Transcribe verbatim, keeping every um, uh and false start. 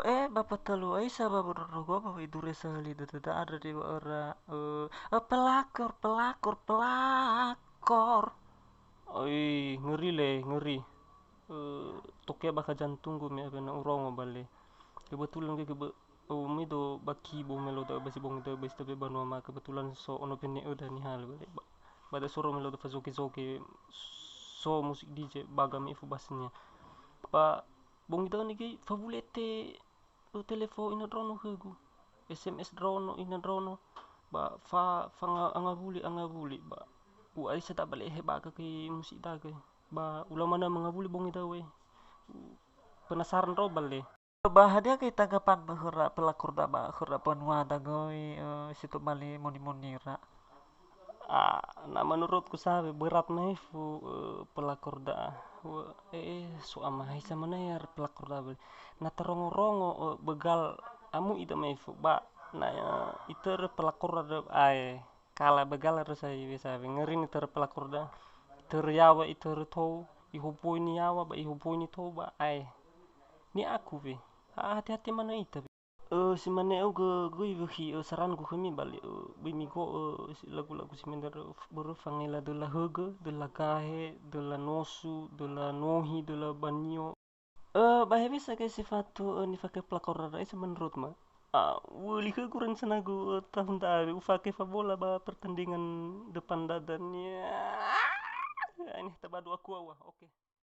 Eh, ba patalu aisa ba bodo rogo ba idure sahali dada andre di ba ora, eh, eh, pelakor, pelakor, pelakor. Oi, ngeri le, ngeri. Eh, tokea bakha jantunggu me awena urongo ba le. Kebetulan ke kebe-, oh, me do ba kibo me lo da ba si bongi da ba si tabe banua ma kebetulan so ono pene öda nihal ba le. Ba, ba da soro me lo da fazoge-zoge so musik D J baga me ifu basnya. Ba bongi da nege fabulete, eh, telefo ina drono khögu. S M S drono ina drono. Ba fa, fanga-, angawuli, angawuli. Ba u'aisa da bale'e he baga ke musik da ke. Ba ulamana mangawuli bongi da we. U-, penasaran ro ba le. Ba hadia ke tanggapan ba khöra pelakor da ba khöra banua da göi, eh, si tobali moni-monira? Ah, na menurutku sawe berat ma'ifu, eh, pelakor da. Wa-, eh, eh, so amahaisa mana ya pelakor da beli. Na tarongo-rongo, eh, begal amu ida ma'ifu ba na, eh, itörö pelakor da ae. Kala begal harus sawe-sawe. Ngeri ni itörö pelakor da. Itörö yaŵa, itörö tou, ihoboi ni yaŵa ba ihoboi ni tou ba ae. Ni aku we. Ah, hati-hati mana ita we. Eh, si mane au gö-, göi wökhi, eh, sarangu khömi bali, eh, böi migo'ö, eh, si lagu-lagu si mendar, eh, börö fangela döla högö, döla gahe, döla nosu, döla nohi, döla banio. Eh, ba hewisa ge si fatu, eh, nifake pelakor da, eh, menurut ma? Ah, wöli khögu rencanagu, eh, tahun da awe, ufake fabola ba pertandingan depan dada ni. Ah, ini tabadu aku awa. Oke.